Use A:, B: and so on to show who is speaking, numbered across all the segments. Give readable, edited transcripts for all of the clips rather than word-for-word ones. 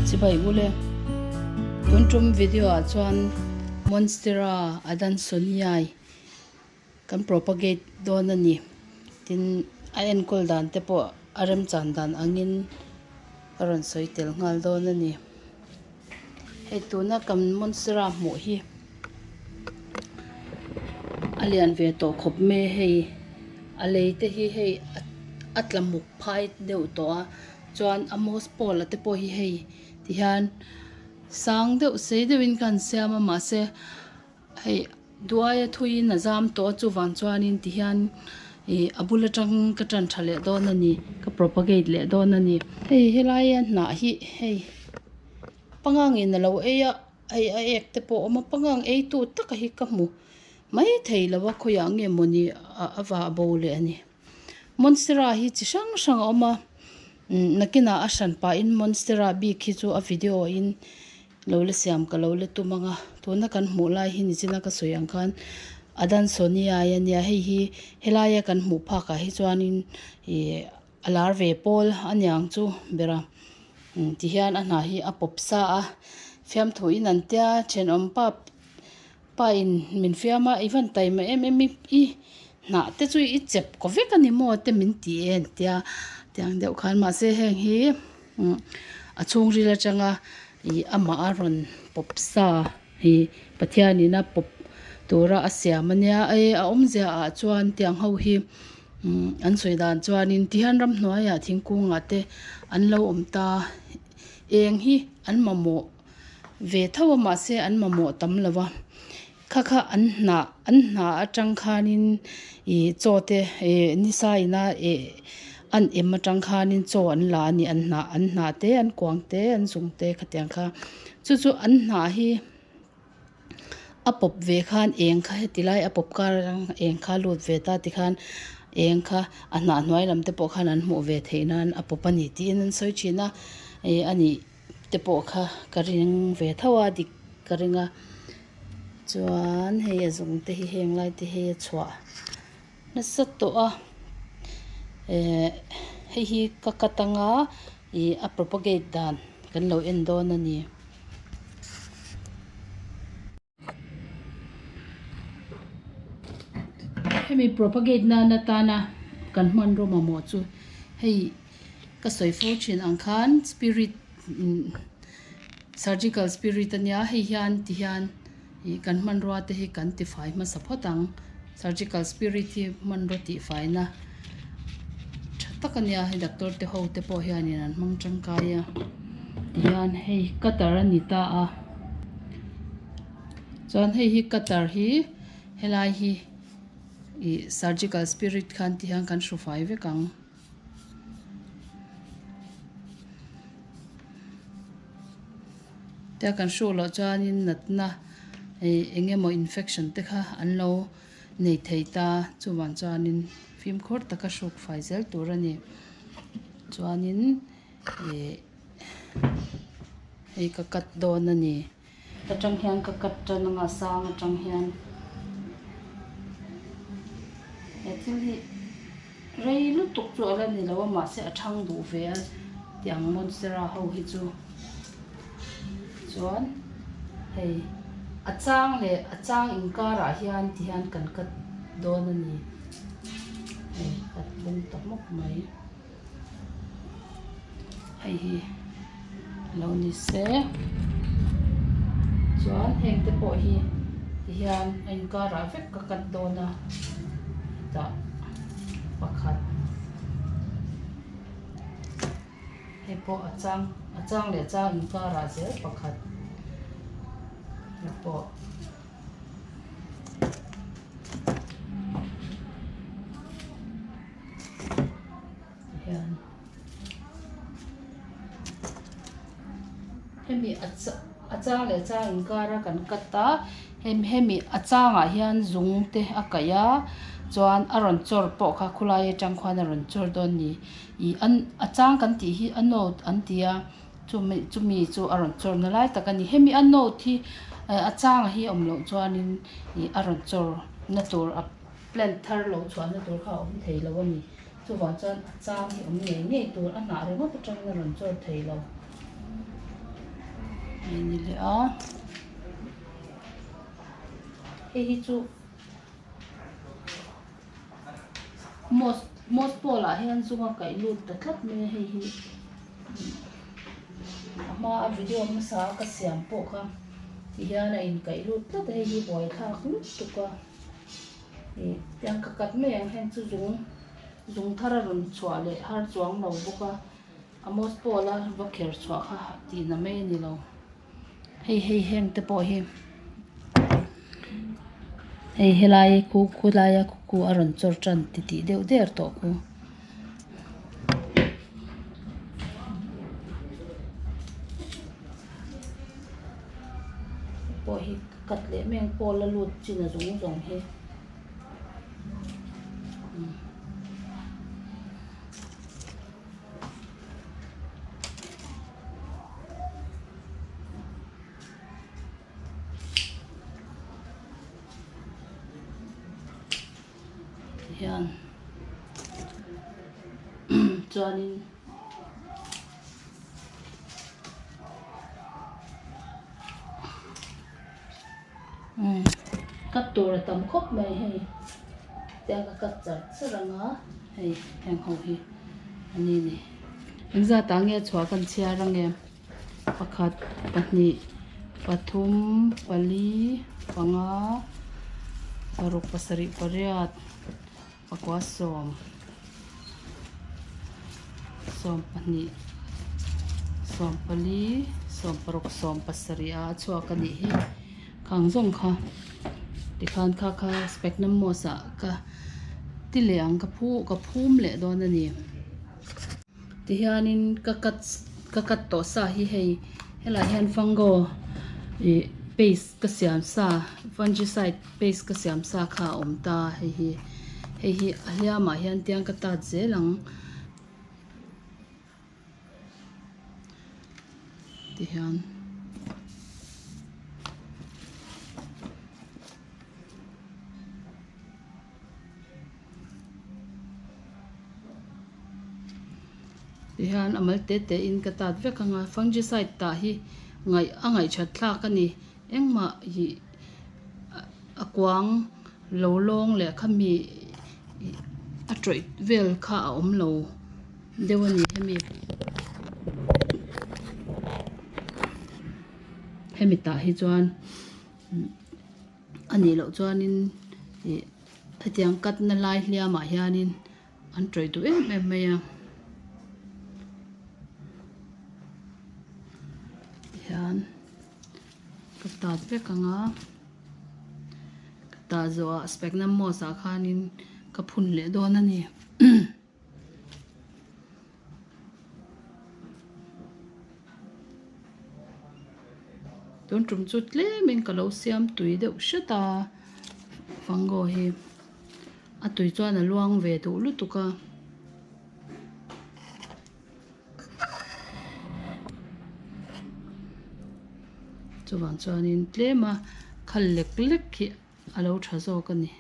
A: Chibai ule. Tun tum video ah chuan Monstera Adansonii kan propagate dawn a ni. Tin, a enkawl dan te pawh a remchan dan angin ka rawn sawi tel nghal dawn a ni. Hei tuna kan Monstera hmuh hi a lian ve tawh khawp mai a hei a lei te hi hei a tla muk phai deuh tawh a chuan a moss pawl a te pawh hi hei ti hian sang deuh sei deuhin khan siam a mahse hei duaia thuiin a zam tawh a chuvang chuanin ti hian ih a bul atang ka tan tha leh dawn a ni ka propagate leh dawn a ni. Hei helaia hnah hi hei pangangin a lo ei a hei a ek te pawh a awm a pangang ei tu taka hi ka hmu mai thei lo a khawiah nge mawni a va bo leh a ni. Monstera hi chi hrang hrang a awm a nakinah a hran pahin monstera bik hi chu a video in lo la siam ka lo la tum ang a tuna kan hmuh lai hi nichina ka sawi ang khan Adansonii a nia hei hi helaia kan hmuh phakah hi chuanin ih a lar ve pawl a niang chu ber a tihian a hnah hi a pawp sa a fiamthu in an tia thenawm pa pa in min fiam a i van taima em em i hnah te chu i chep kaw vek a ni maw te min ti e an tia tiang deuh khan mahse heng hi a chhungril atanga ih amah a rawn pawp sa hi Pathian in a pawp tura a siam a nia e a awmzia ah chuan tiang ho hi an sawi dan chuanin tihian ramhnuaiah thingkungah te an lo awm ta eng hi an mamawh ve tho a mahse an mamawh tam lo va kha kha an hnah an hnah atang khanin ih chaw te ih nisa ina eh an em atang khanin chaw an la a ni an hnah an hnah te an kuang te an zung te khatiang kha chu chu an hnah hi a pawp ve khan eng kha heti lai a pawp kar atang eng kha a lut ve ta tikhan eng kha a hnah hnuai lam te pawh khan an hmuh ve theih nan a pawp a ni tiin an sawi thin a ih a nih te pawh kha ka ring ve tho a dik ka ring a chuan hei a zung te hi heng lai te hi a chhuah nasa tawh a eh hei hi ka cut anga ih a propagate dan kan lo en dawn a ni. Hemi propagate nan atana kan hmanraw mamawh chu hei ka sawi fo thin ang khan spirit surgical spirit ania hei hian ti hian ih kan hmanrua te hi kan tifai hmasa phawt ang surgical spirit hi hmanraw tihfaina tha tak ania hei doctor te ho te pawh hianin an hmang tangkai a tihian hei cutter a ni ta a chuan hei hi cutter hi helai hi ih surgical spirit khan ti hian kan hru fai vek ang. Tia kan hruh loh chuanin natna ih eng emaw infection te kha an lo nei thei ta chuvang chuanin fimkhur taka hruk fai zel tur a ni chuanin ih hei ka cut dawn a ni. Atang hian ka cut tan anga sang atang hian he thil hi rei lutuk chu a la ni lo a mahse a thang duh ve a tiang monstera ho hi chu chuan hei a chang leh a chang inkarah hian ti hian kan cut dawn a ni hei cut bung ta hmawk mai. Hei hi lo ni se chuan heng te pawh hi tihian a inkarah vek ka cut dawn a hetah pakhat hei pawh a chang a chang leh chang inkarah zel pakhat hei pawh. Hian hemi a a chang leh chang inkar a kan cut a hemi hemi a changah hian zung te a kaih a chuan a rawn chawr pawh kha khulai atang khuan a rawn chawr dawn a ni ih an a chang kan tih hi a note an ti a chumi chumi chu a rawn chawr na lai tak a ni hemi a note hi a changah hi a awm loh chuanin ih a rawn chawr na tur a. Plant thar lo chhuahna tur kha a awm thei lo a ni. Chuvang chuan a chang hi awm ngei ngei tur a hnah ringawt atangin a rawn chawr thei lo. Hei ni leh a hei hi chu moss moss pawl ah hian zung a kaih lut ta tlat mai a hei hi a hma a video hmasa a ka siam pawh kha ti hian a inkaih lut tlat a hei hi buaithlak lutuk a ih tiang ka cut mai ang heng chu zung zung thar a rawn chhuah leh har chuang lo bawk a. Amos Paul-a va kher chhuah kha tihna mai a ni lo. Hei hei heng te pawh hi hei helai khu khulaia khu a rawn chawr tan ti tih deuh der tawh khu. Pawh hi cut leh mai ang Paul-a lut chin a zawng zawng hi. Hian chuanin umm cut tur a tam khawp mai hei tiang ka cut char char ang a. Hei heng ho hi a ni ni. Engzat ah nge chhuah kan chhiar ange? Pakhat, pahnih, pathum, pali, panga, paruk, pasarih, pariat, pakua, sawm, sawm pahnih, sawm pali, sawm paruk, sawm pasarih a chhuak a nih hi. Khang zawng kha tikhan kha kha specnum moss ah ka ti leh ang ka phu ka phum leh dawn a ni. Tihianin ka cut ka cut tawh sa hi hei helaiah hian fungo ih paste ka siam sa fungicide paste ka siam sa kha a awm ta hei hi hei hi a hliamah hian tiang ka tat zel ang. Tihian tihian a mal te te in ka tat vek anga fungicide tah hi ngaih a ngaihthat thlak a ni engmah ih a kuang lo lawng leh khami ih a tawih vel kha a awm lo. Deuh a ni hemi hemi tah hi chuan a nih loh chuanin ih hetiang cut na lai hliam ah hianin an tawih duh em em mai a tihian ka tat vek ang a ka tah zawh ah specnum moss ah khanin ka phun leh dawn a ni. Tun tum chu tlemin ka lo siam tui deuh hret a fango hi a tui chuan a luang ve duh lutuk a. Chuvang chuanin tlema khal lek lek hi a lo tha zawk a ni.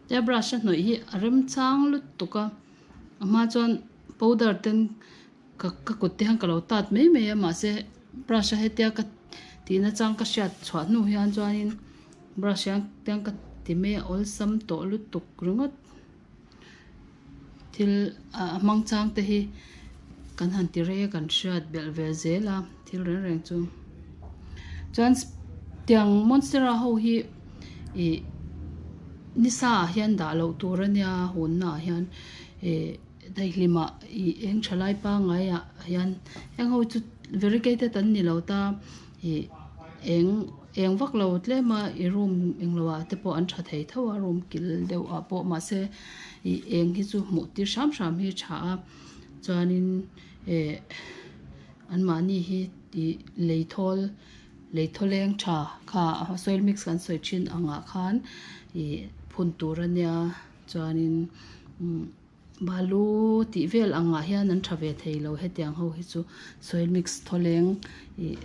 A: Tia brush a hnawih hi a remchang lutuk a a hma chuan powder ten Ka ka kut te hian ka lo tat mai mai a mahse brush a hetia ka tih nachang ka hriat chhuah hnu hian chuanin brush hian tiang ka ti mai a awlsam tawh lutuk ringawt thil a hmang chang te hi kan han ti rei a kan hriat belh ve zel a thil reng reng chu chuan tiang monstera ho hi ih nisa ah hian dah loh tur a nia hunna ah hian ih. Daihlimah ih eng thalai pangaiah hian heng ho chu variegated an ni lo ta ih eng eng vak lo tlem a ih room englo ah te pawh an tha thei tho a room kil deuh ah pawh mahse ih eng hi chu hmuh tir hram hram hi a tha a chuanin eh anmahni hi ih lei thawl lei thawleng tha kha soil mix kan sawi thin angah khan ih phun tur a nia. Chuanin umm balu tih vel angah hian an tha ve thei lo hetiang ho hi chu soil mix thawleng ih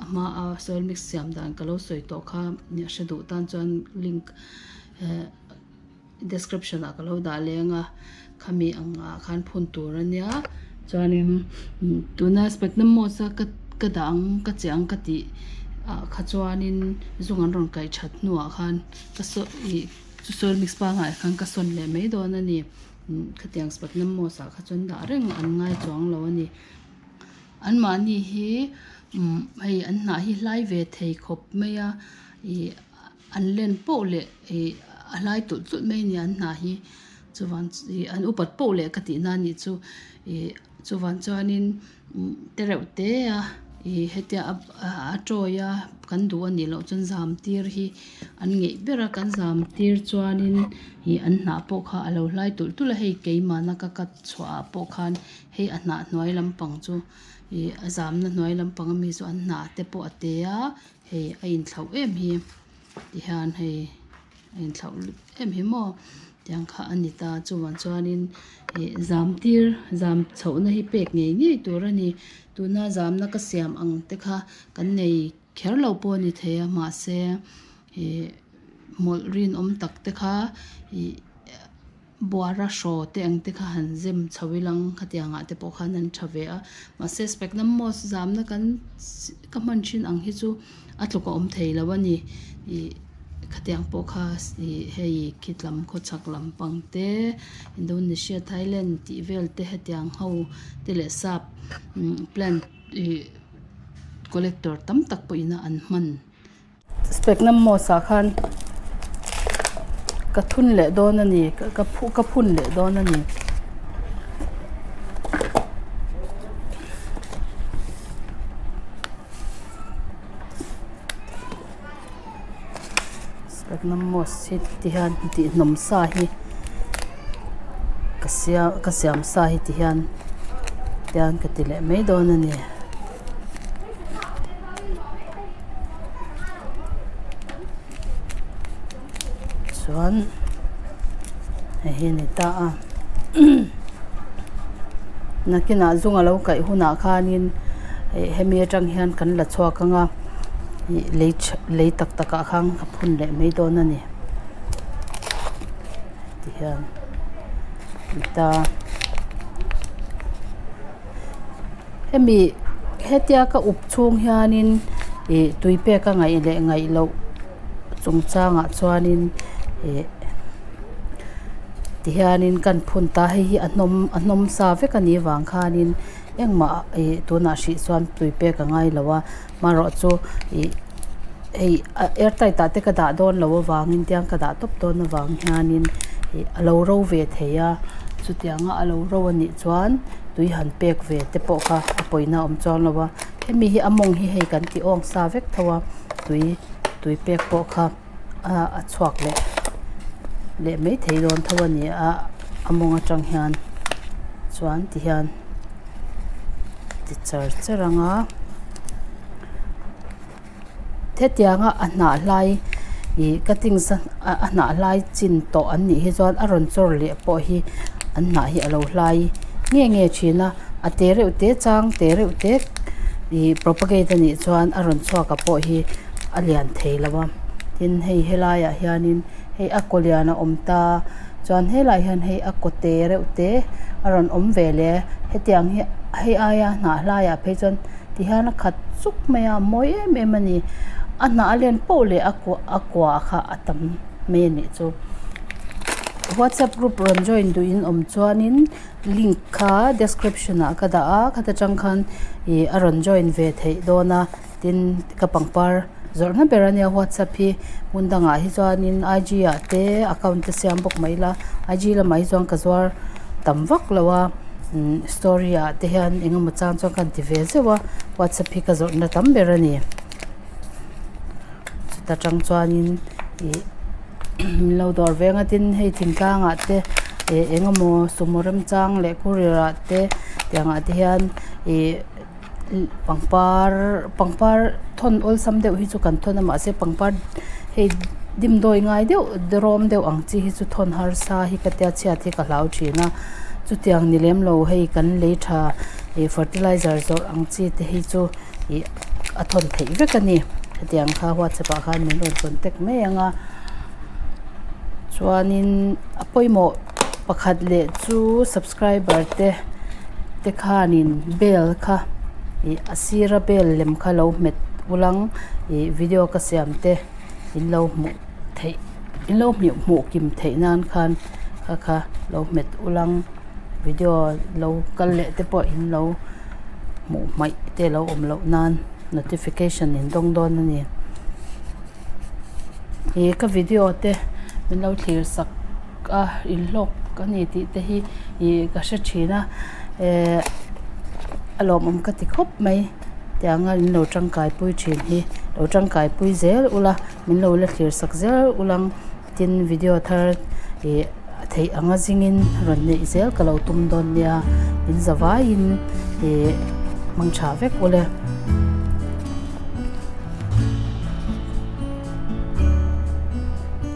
A: a hma a soil mix siam dan ka lo sawi tawh kha a hre duh tan chuan link eh description ah ka lo dah leng a khami angah khan phun tur a nia chuanin tuna sphagnum moss a ka ka dah ang ka che ang ka tih ah kha chuanin zung an rawn kaih that hnuah khan ka saw ih chu soil mix pangai khan ka sawn leh mai dawn a ni khatiang sphagnum moss ah kha chuan dah reng an ngai chuang lo a ni anmahni hi hei an hnah hi hlai ve thei khawp mai a ih. An len poh leh ih a hlai tulh tulh mai a ni an hnah hi chuvan ih an upat poh leh ka tih na nih chu ih chuvan chuanin te reuh te a ih hetia a tawi a kan duh a nih loh chuan zam tir hi an ngeih ber a kan zam tir chuanin ih an hnah pawh kha a lo hlai tulh tulh a hei keimahna ka cut chhuah ah pawh khan hei a hnah hnuai lampang chu ih a zamna hnuai lampang ami chu an hnah te pawh a te a. Hei a inthlauh em hi tihian hei a inthlauh em hi maw tiang kha a ni ta chuvang chuanin ih zam tir zam chhohna hi pek ngei ngei tur a ni tuna zamna ka siam ang te kha kan nei kher lo pawh a ni thei a mahse ih hmawlh rinawm tak te kha ih. Buara hraw te ang te kha han zem chho ilang khatiang ah te pawh khan an tha ve a mahse sphagnum moss zamna kan ka hman thin ang hi chu a tluk a awm thei lo a ni ih khatiang pawh kha ih hei khitlam khawchhak lampang te Indonesia Thailand tih vel te hetiang ho te leh sap plant ih collector tam tak pawh ina an hman. Sphagnum moss ah khan ka thun leh dawn a ni ka ka phun leh dawn a ni. Sphagnum moss hi ti hian tihhnawm sa hi ka siam ka siam sa hi ti hian tian ka ti leh mai dawn a ni. Chuan hei hi a ni ta a nakinah zunga lo kaih hunah khanin ih hemi atang hian kan la chhuak ang a ih lei tha lei tak tak ah khan a phun leh mai dawn a ni tihian a ni ta. Hemi hetia ka up chhung hianin ih tui pek a ngaih leh ngaih loh chungchangah chuanin ih tihianin kan phun ta hei hi a hnawm a hnawm sa vek a nih vang khanin engmah ih tunah hrih chuan tui pek a ngai lo a amaherawhchu ih hei air tight ah te ka dah dawn loh avangin tiang ka dah tawp dawn avang hianin ih a lo ro ve thei a chutianga a lo ro a nih chuan. Tui han pek ve te pawh kha a pawina a awm chuang lo a hemi hi a mawng hi hei kan ti awng sa vek tho a tui tui pek pawh kha a chhuak leh leh mai thei dawn tho a ni a a mawng atang hian chuan ti hian ti char char ang a hetianga a hnah hlai ih cutting a hnah hlai chin tawh an nih hi chuan a rawn chawr leh pawh hi an hnah hi a lo hlai nge nge thin a a te reuh te chang te reuh te ih propagate a nih chuan a rawn chhuak a pawh hi a lian thei lo a tin hei helaiah hianin hei a kaw lian a awm ta chuan helaiah hian hei a kaw te reuh te a rawn awm ve leh hetiang hi hei aia hnah hlaiah phei chuan. Tihian a khat chuk mai a, a mawi em em a ni. A hnah a len poh leh a kua a kua kha a tam mai a nih chu. Whatsapp group rawn join duhin awm chuanin link kha description ah ka dah a, khata tang khan ih a rawn join ve theih dawn a, tin ka pangpar zawrhna ber a nia whatsapp hi hmun dangah hi chuanin I G ah te account te siam bawk mai ila I G lamah hi chuan ka zuar tam vak lo a. Story ah te hian eng emaw chang chuan ka han ti ve zeuh a whatsapp hi ka zawrhna tam ber a ni chuta tang chuanin ih min lo dawr veng a tin hei thingtlang ah te ih eng emaw sumo remchang leh courier ah te tiang ah te hian ih pangpar pangpar thawn awlsam deuh hi chu kan thawn a mahse pangpar hei. Dimdawi ngai deuh rawm deuh ang chi hi chu thawn harsa hi ka tia chhiat hi ka hlau thin a, chutiang ni lem lo hei kan lei tha ih fertilizer zawrh ang chi te hi chu ih a thawn theih vek a ni hetiang kha whatsapp ah khan min rawn contact mai ang a chuanin a pawimawh pakhat leh chu subscriber te te khanin bell kha ih a sira bell lem kha lo hmet ulang ih video ka siam te. In lo hmuh theih in lo hmuh hmuh kim theih nan khan kha kha lo hmet ulang video lo kal leh te pawh in lo hmuh hmaih te lo awm loh nan notification in dawng dawn a ni. Ih ka video te min lo thlir sak a inhlawk a ni tih te hi ih ka hre thin a eh a lawmawm ka ti khawp mai. Tianga in lo tangkai pui thin hi lo tangkai pui zel ula min lo la thlir sak zel ulang tin video thar ih a theih anga zingin rawn neih zel ka lo tum dawn nia in zavaiin ih hmang tha vek ule.